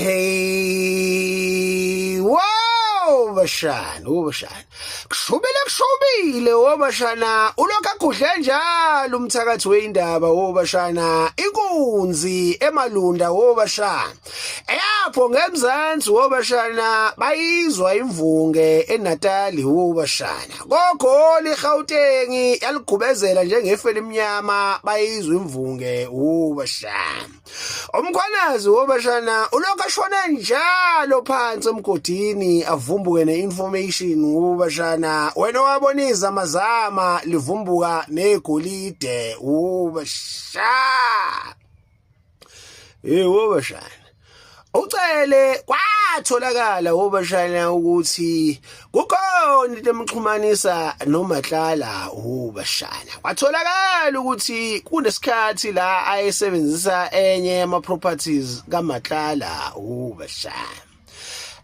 Hey, wow bashana, oh bashana. Kushubile kushubile oh bashana, ulokhu agudle njalo umthakathi weindaba oh bashana, inkunzi emalunda oh bashana. Eyapho ngemzansi oh bashana, bayizwa imvunge eNatali oh bashana. KoGoli eGauteng yaligubezela njengefu elimnyama bayizwa imvunge oh bashana. Umkhwanazi wobashana ulokhu ashona njalo phansi emgodini avumbuke ne-information wobashana wena wabona izamazama livumbuka negolide wobashana. Hey wobashana. Ucele kwatholakala wobashana ukuthi kukhona into emxhumanisa noMatlala ubashana. Kwatholakala ukuthi kunesikhathi la ayesebenzisa enye yama properties kaMatlala ubashana.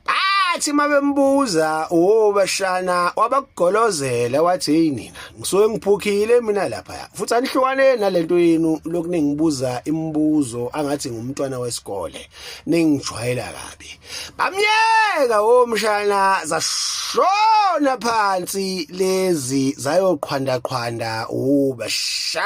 Bathi mabembuza ubashana wabagolozela wathi hey nina ngisuke ngiphukhile mina lapha futhi anihlukane nalento yenu lokuningibuza imibuzo angathi ngumntwana wesikole ningijwayela kabi bamyeka womshana zashona phansi lezi zayoqhwanda qhwanda ubasha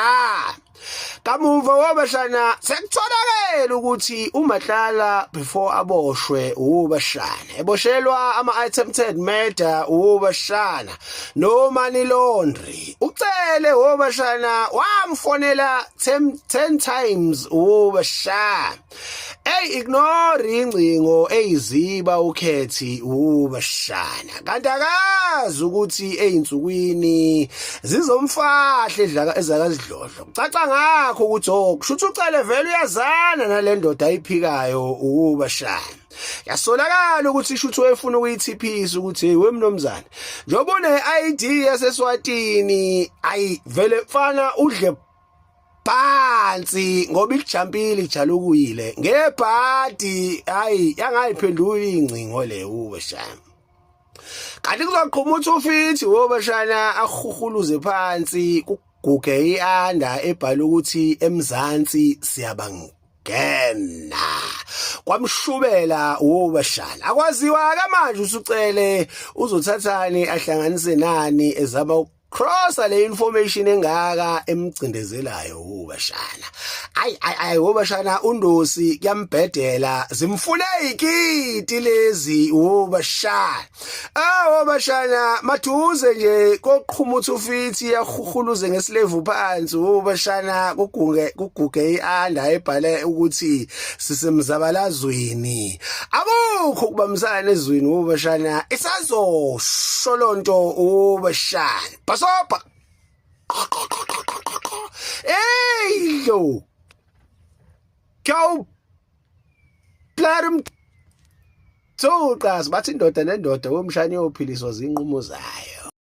kamuva wabashana sekutholakele ukuthi uMatlala before aboshwe ubashana eboshelwa ama attempted murder ubashana no money laundry ucele wobashana wamfonela 10 times ubashana Ey ignore ingcingo eyiziba ukhethi ubashana kanti akazi ukuthi ezinsukwini zizomfahla edlaka ezakazidlodlo caca ngakho ukuthi oh kushuthi ucele vele uyazana nalendoda ayiphikayo ubashana yasolakala ukuthi ishuthi wayefuna ukuyithiphisa ukuthi hey wemnomzane njengoba une ID yaseSwatini ayi vele mfana udle phansi ngoba ilijampile ijalukuyile ngebhadi hayi yangayiphendula ingcingo le uwe shana kanti kuzoqhuma uthi ufithi wobashana ahuhuluze phansi kuguge ianda ebhala ukuthi emzansi siyabangena kwamshubela wobashana akwaziwa ke manje usucele uzothathani ahlanganise nani ezama crossa le information engaka emcindezelayo ubashana ay ay ay ubashana undosi kuyambhedela zimfune ikiti lezi ubashana ah ubashana maduze nje koqhuma uthi ufithi yahuhuluze ngesilevu phansi ubashana kugunge kuguge ianda ebhale ukuthi sisemzabalazweni akukho ukubambisana ezweni ubashana isazosho lonto ubashana bhasobha hey lo go plarum Thuqazi bathi indoda nendoda womshana iyophiliswa zinqumo zayo.